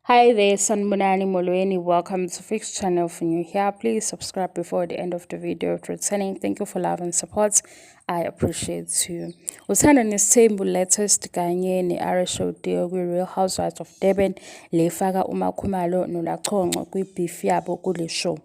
Hi there, Sanibonani Molweni. Welcome to Fix Channel. If you're new here, please subscribe before the end of the video. If returning, thank you for love and support. I appreciate you. Uthando Nesithembu latest kanye ne-RSOD kwi-Real Housewives of Durban lefaka uMakhumalo noLaConco kwi-beef yabo kule show.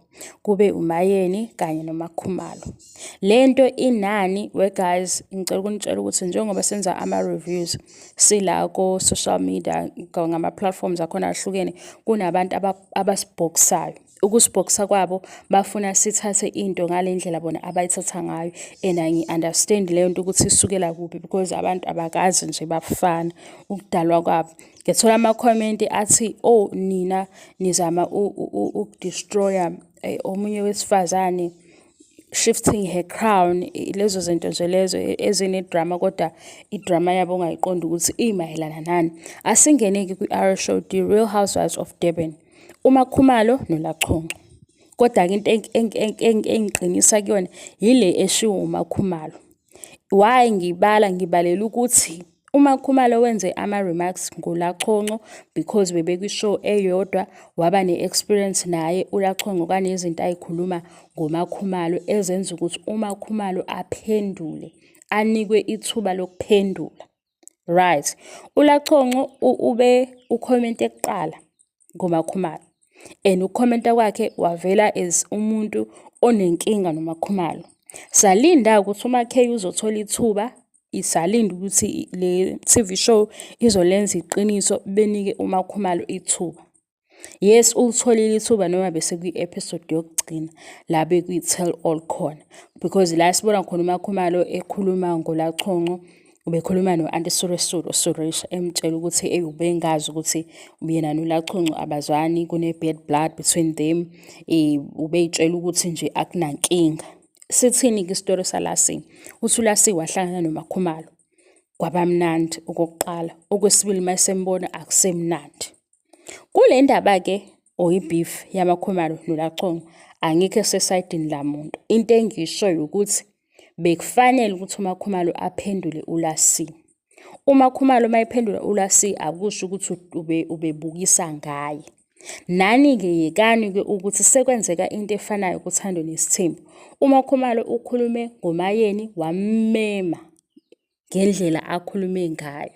Kube uMayeni kanye noMakhumalo. Lento inani we guys, ngicela ukunitshela ukuthi njengoba senza ama-reviews sila ko-social media ngama-platforms akhona ahlukene, kunabantu abasibhokisayo. Ukusibhokisa kwabo bafuna sithathe into ngale ndlela bona abayithatha ngayo, and angi-understand leyo nto ukuthi isukela kuphi, because abantu abakazi nje bafana ukudalwa kwabo. Ngithola ama-comment athi, "Oh, nina nizama ukudestroya omunye wesifazane, shifting her crown," lezo zinto nje lezo ezine-drama, kodwa i-drama yabo ongayiqondi ukuthi imayelana nani. Asingene-ke kwi-RSOD, Real Housewives of Durban, uMakhumalo noLaConco. Kodwa-ke into engiqinisa kuyona yile eshiwo uMakhumalo. Why ngibala? Ngibalela ukuthi uMakhumalo wenze ama-remarks ngoLaConco because bebekwi-show eyodwa, waba ne-experience naye uLaConco kanezinto ayikhuluma ngoMakhumalo ezenza ukuthi uMakhumalo aphendule, anikwe ithuba lokuphendula. Right. ULaConco ube ucommente kuqala ngoMakhumalo, and ukukhomenta kwakhe wavela as umuntu onenkinga noMakhumalo. Salinda ukuthi uMaKay uzothola ithuba, salinda ukuthi le TV show izolenza iqiniso, benike uMakhumalo ithuba. Yes, ulitholile ithuba noma bese kwi-episode yokugcina la bekwi-tell all khona, because la sibona khona uMakhumalo ekhuluma ngoLaConco, ubekhuluma no-Aunty Suresuro Suresh, emtshela ukuthi eyi, ubengazi ukuthi yena noLaConco abazwani, kune-bad blood between them. Ubey'tshela ukuthi nje akunankinga. Sithini-ke isitori saLasi? Uthi uLasi wahlangana noMakhumalo, kwabamnandi okokuqala, okwesibili mayesembona akusemnandi. Kule ndaba-ke or i-beef yaMakhumalo noLaConco, angikho esesayidini lamuntu. Into engiyishoyo ukuthi bekufanele ukuthi uMakhumalo aphendule uLasi. UMakhumalo uma ephendula uLasi akusho ukuthi ubebukisa ngaye. Nani-ke yekani-ke ukuthi sekwenzeka into efanayo kuThando Nesithembu. UMakhumalo ukhulume ngoMayeni, wammema ngendlela akhulume ngayo.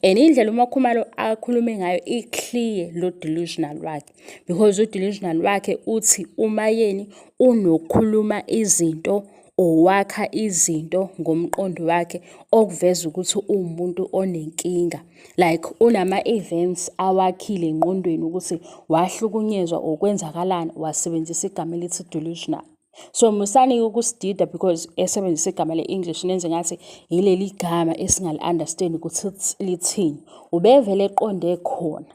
And indlela uMakhumalo akhulume ngayo i-clear lo delusional wakhe, because u-delusional wakhe uthi uMayeni unokukhuluma izinto or wakha izinto ngomqondo wakhe okuveza ukuthi uwumuntu onenkinga. Like unama-events awakhile engqondweni ukuthi wahlukunyezwa or kwenzakalani, wasebenzisa igama elithi delusional. So musani-ke ukusidida because esebenzisa igama le-English nenze ngathi yileli gama esingali-understand ukuthi lithini. Ubevele eqonde khona.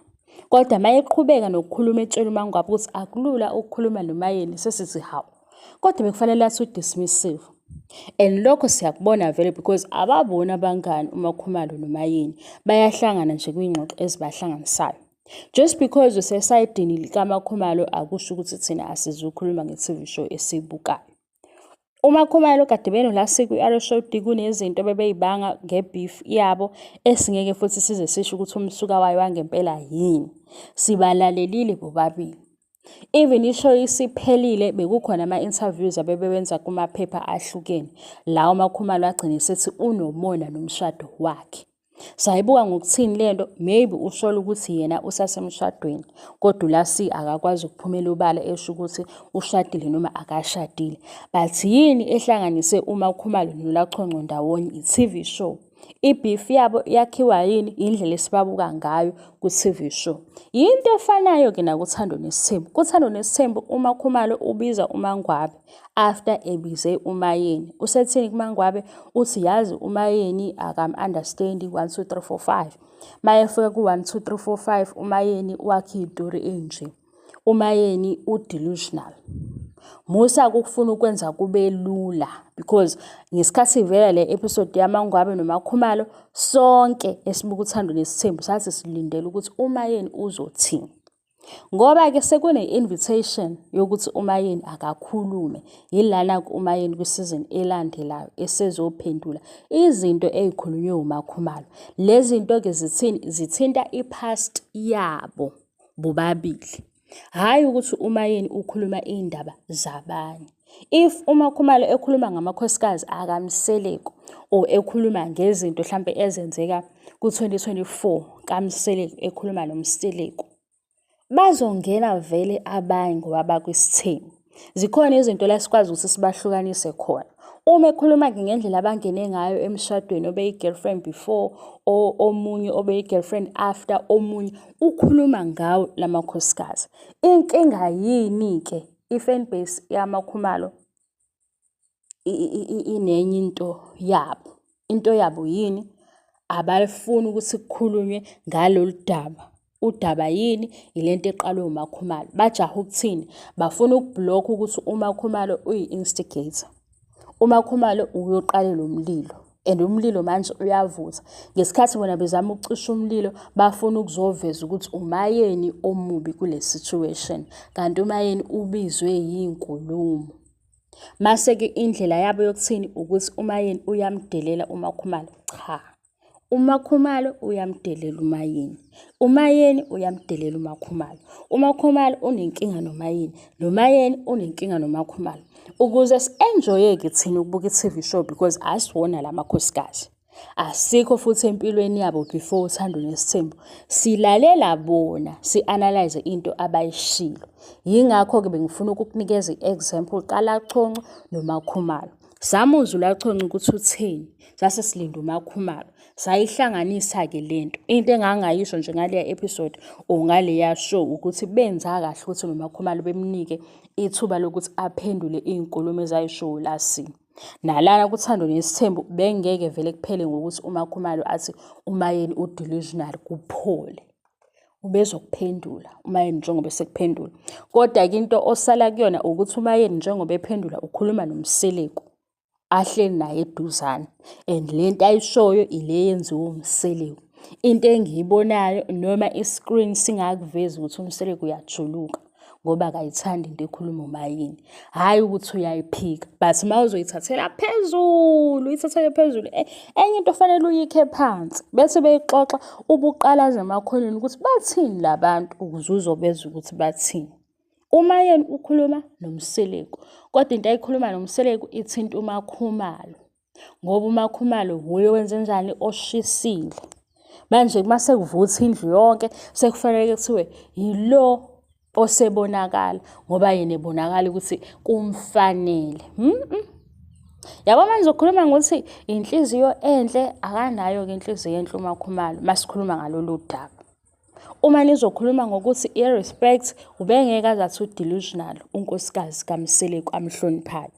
Kodwa uma eqhubeka nokukhuluma etshela uMangwabe ukuthi akulula ukukhuluma noMayeni, sesithi hawu. Kodwa bekufanele athi u-dismissive. And lokho siyakubona vele because ababoni abangani uMakhumalo noMayeni, bayahlangana nje kwiy'ngxoxo ezibahlanganisayo. Just because usesayidini likaMakhumalo akusho ukuthi thina asizukukhuluma nge-TV show esiyibukayo. UMakhumalo kade benoLasi kwi-RSOD, kunezinto ebebey'banga nge-beef yabo esingeke futhi size sisho ukuthi umsuka wayo wangempela yini. Sibalalelile bobabili. Even i-show isiphelile bekukhona ama-interviews abebewenza kumaphepha ahlukene la uMakhumalo agcine esethi unomona nomshado wakhe. Sayibuka ngokuthini lento? Maybe usola ukuthi yena usasemshadweni, kodwa uLasi akakwazi ukuphumela obala esho ukuthi ushadile noma akashadile. But yini ehlanganise uMakhumalo noLaConco ndawonye? I-TV show. I-beef yabo yakhiwa yini? Indlela esibabuka ngayo ku-TV show. Yinto efanayo-ke nakuThando Nesithembu. KuThando Nesithembu uMakhumalo ubiza uMangwabe after ebize uMayeni. Usethini kuMangwabe? Uthi yazi uMayeni akam-understand-i one, two, three, four, five. Mayefika ku-one, two, three, four, five, uMayeni wakhe iy'tori ey'nje. uMayeni u-delusional. Musa-ke ukufuna ukwenza kube lula because ngesikhathi ivela le episode yaMangwabe noMakhumalo, sonke esibuka uThando Nesithembu sathi silindele ukuthi uMayeni uzothini. Ngoba-ke sekune-invitation yokuthi uMayeni akakhulume, yilana-ke uMayeni kwi-season elandelayo esezophendula izinto ey'khulunywe uMakhumalo. Lezi zinto-ke zithini? Zithinta i-past yabo. bobabili. Hhayi ukuthi uMaYeni ukhuluma iy'ndaba zabanye. If uMaKhumalo ekhuluma ngamakhosikazi akaMseleku or ekhuluma ngezinto hlampe ezenzeka ku-2024 kaMseleku ekhuluma noMseleku, bazongena vele abanye ngoba bakwisithembu. Zikhona izinto la esikwazi ukuthi sibahlukanise khona. Uma ekhuluma-ke ngendlela abangene ngayo emshadweni obeyi-girlfriend before or omunye obeyi-girlfriend after omunye, ukhuluma ngawo la makhosikazi. Inkinga yini-ke? I-fan base yamaKhumalo inenye into yabo. Into yabo yini? Abalifuni ukuthi kukhulunywe ngalolu daba. Udaba yini? Yile nto eqalwe uMaKhumalo. Bajahe ukuthini? Bafuna ukubhlokha ukuthi uMaKhumalo uyi-instigator. UMaKhumalo uye oqale lo mlilo and umlilo manje uyavutha. Ngesikhathi bona bezama ukucisha umlilo, bafuna ukuzoveza ukuthi uMaYeni omubi kule situation, kanti uMaYeni ubizwe yinkulumo. Mase-ke indlela yabo yokuthini ukuthi uMaYeni uyamdelela uMaKhumalo. Cha, uMaKhumalo uyamdelela uMaYeni. UMaYeni uyamdelela uMaKhumalo. UMaKhumalo unenkinga noMaYeni, noMaYeni unenkinga noMaKhumalo. Ukuze si-enjoye-ke thina ukubuka i-T_V show because asiwona la makhosikazi. Asikho futhi empilweni yabo before uthando nesithembu. Silalela bona, si-analyze into abayishilo. Yingakho-ke bengifuna ukukunikeza i-example kaLaChonco noMaKhumalo. Samuzwa uLaChonco ukuthi utheni, sase silinda uMaKhumalo. Sayihlanganisa-ke le nto. Into engangayisho nje ngaleya episode or ngaleya show ukuthi benza kahle ukuthi noMaKhumalo bemnike ithuba lokuthi aphendule iy'nkulumo ezayishiwo uLaSimo. Nalana kuThando Nesithembu bengeke vele kuphele ngokuthi uMaKhumalo athi uMaYeni u-delusional kuphole. Ubezokuphendula uMaYeni njengoba esekuphendula. Kodwa-ke into osala kuyona ukuthi uMaYeni njengoba ephendula ukhuluma noMseleku ahleli naye eduzane and le nto ayishoyo ile yenziwa uMseleku. Into engiyibonayo noma i-screen singakuvezi ukuthi uMseleku uyajuluka ngoba akayithandi into ekhuluma uMayeni. Hhayi ukuthi uyayiphika but uma uzoyithathela phezulu, uyithathele phezulu eh, enye into fanele uyikhe phansi bese beyixoxa ubuqalaze emakhoneni ukuthi bathini la bantu ukuze uzobezwa ukuthi bathini. UMayeni ukhuluma noMseleku kodwa into ayikhuluma noMseleku ithinta uMakhumalo. Ngoba uMakhumalo wuye owenzenjani oshisile. Manje uma sekuvutha indlu yonke sekufanele kuthiwe yilo osebonakala ngoba yena ebonakala ukuthi kumfanele. Yabo manje ukhuluma ngokuthi inhliziyo enhle akanayo-ke inhliziyo enhle uMakhumalo masikhuluma ngalolu daba. Uma nizokhuluma ngokuthi i-respect ubengeke aze athi u-delusional unkosikazi kaMseleku amhloniphayo.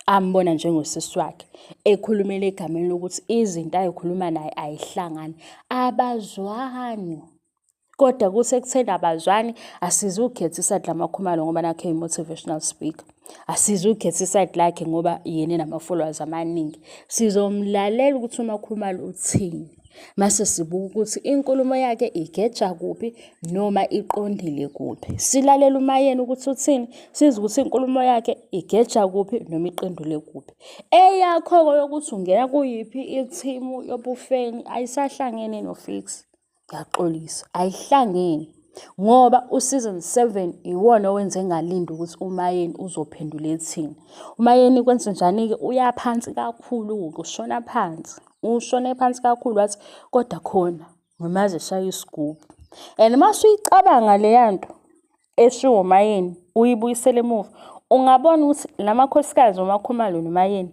Ambona njengosisi wakhe ekhulumela egameni lokuthi izinto ayikhuluma naye ayihlangani, abazwani. Kodwa kusekutheni abazwani, asizukhetha isayidi lamaKhumalo ngoba nakhu eyi-motivational speaker. Asizukhetha isayidi lakhe ngoba yena enama-followers amaningi. Sizomlalela ukuthi uMaKhumalo uthini. Mase sibuka ukuthi inkulumo yakhe igeja kuphi noma iqondile kuphi. Silalele uMaYeni ukuthi uthini, sizwe ukuthi inkulumo yakhe igeja kuphi noma iqendule kuphi. Eyakho-ke yokuthi ungena kuyiphi ithimu yobufeni ayisahlangene noFix. Ngiyaxolisa, ayihlangene ngoba u-season 7 iwona owenze ngalinda ukuthi uMaYeni uzophendula ethini. UMaYeni kwenzenjani-ke uya phansi kakhulu-ke, ushona phansi. Ushone phansi kakhulu wathi kodwa khona ngimazi eshaya isigubhu. And uma usuyicabanga leya nto eshiwo uMaYeni uyibuyisele emuva, ungabona ukuthi la makhosikazi uMaKhumalo noMaYeni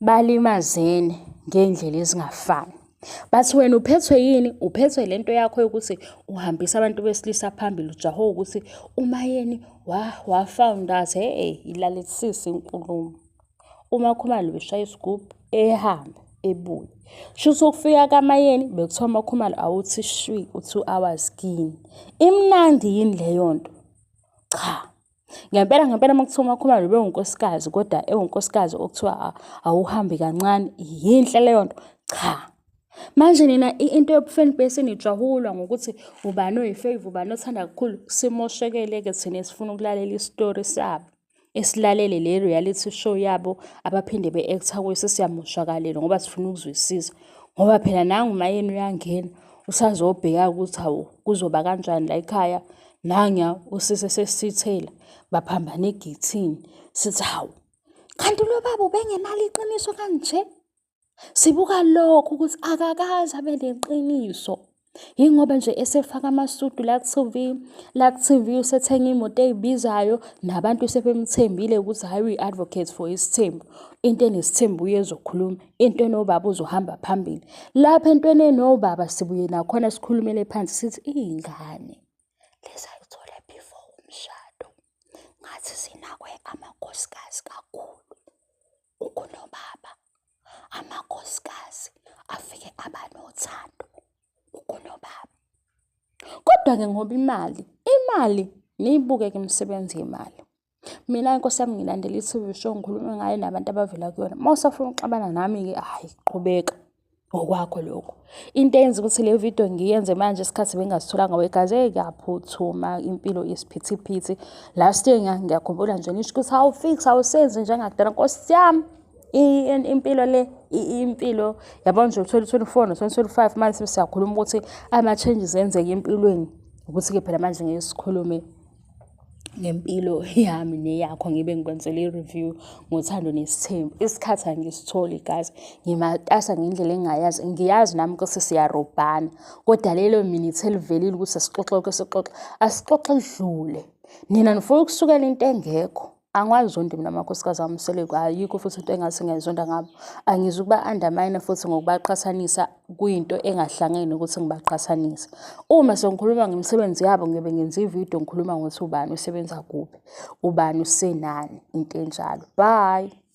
balimazene ngey'ndlela ezingafani. Bathi wena uphethwe yini? Uphethwe le nto yakho yokuthi uhambisa abantu besilisa phambili ujahe ukuthi uMaYeni wa-found out, hhe ilalelisise inkulumo. UMaKhumalo ubeshaya isigubhu ehambe ebuye. Shuthi ukufika kaMaYeni bekuthiwa uMaKhumalo awuthi shwi u-two hours kini. Imnandi yini leyo nto? Cha. Ngempela ngempela uma kuthiwa uMaKhumalo ubewunkosikazi kodwa ewunkosikazi okuthiwa awuhambi kancane, yinhle leyo nto? Cha. Manje nina into yobu-fan base nijahulwa ngokuthi ubani oyi-favour, ubani othanda kakhulu, simoshekele-ke thina esifuna ukulalela isitori sabo. Esilalele le reality show yabo abaphinde be-act-a kuyo sesiyamoshakalelwa ngoba sifuna ukuzwisisa. Ngoba phela nangu uMaYeni uyangena usazobheka ukuthi hawu kuzoba kanjani la ekhaya. Nanguya usisi esesithela baphambana egethini. Sithi hawu, kanti lo baba ubengenalo iqiniso kanje? Sibuka lokho ukuthi akakaze abe neqiniso. Yingoba nje esefaka amasudu la ku-TV, la ku-TV usethenga iy'moto ey'bizayo nabantu sebemthembile ukuthi hhayi uyi-advocate for isithembu. Into enesithembu uye ezokhuluma, into enobaba uzohamba phambili. Lapha entweni enobaba sibuye nakhona sikhulumele phansi sithi iy'ngane lezi ayithole before umshado ngathi zinakwe amakhosikazi kakhulu kunobaba. Amakhosikazi afike aba nothando kunobaba. Kodwa-ke ngoba imali, imali niyibuke-ke imisebenzi yemali. Mina nkosi yami ngilandela i-TV show ngikhulume ngayo nabantu abavela kuyona. Uma usafuna ukuxabana nami-ke hhayi qhubeka. Ngokwakho lokho. Into eyenza ukuthi le video ngiyenze manje isikhathi bengingasitholanga wegazi eyi kuyaphuthuma impilo isiphithiphithi. Last year ngiyakhumbula nje nisho ukuthi awufix awusenzi njengakudala nkosi yami. Impilo le impilo yabo nje u-2024 no-2025 manje siyakhuluma ukuthi ama-changes enzeka empilweni ukuthi-ke phela manje ngeke sikhulume ngempilo yami neyakho ngibe ngikwenzela i-review ngothando nesithembu. Isikhathi angisitholi guys, ngimatasa ngendlela engingayazi. Ngiyazi nami ukuthi siyarobhana, kodwa lelo minute elivelile ukuthi asixoxe konke sixoxe, asixoxe lidlule. Nina nifuna ukusukela into engekho. Angiwazondi mina amakhosikazi kaMseleku, ayikho futhi into engathi ngiyayizonda ngabo. Angizukuba-undermine futhi ngokubaqhathanisa kuyinto engahlangene ukuthi ngibaqhathanise. Uma sengikhuluma ngemisebenzi yabo ngiyobe ngenza ividiyo ngikhuluma ngokuthi ubani usebenza kuphi, ubani usenani, into enjalo. Bye.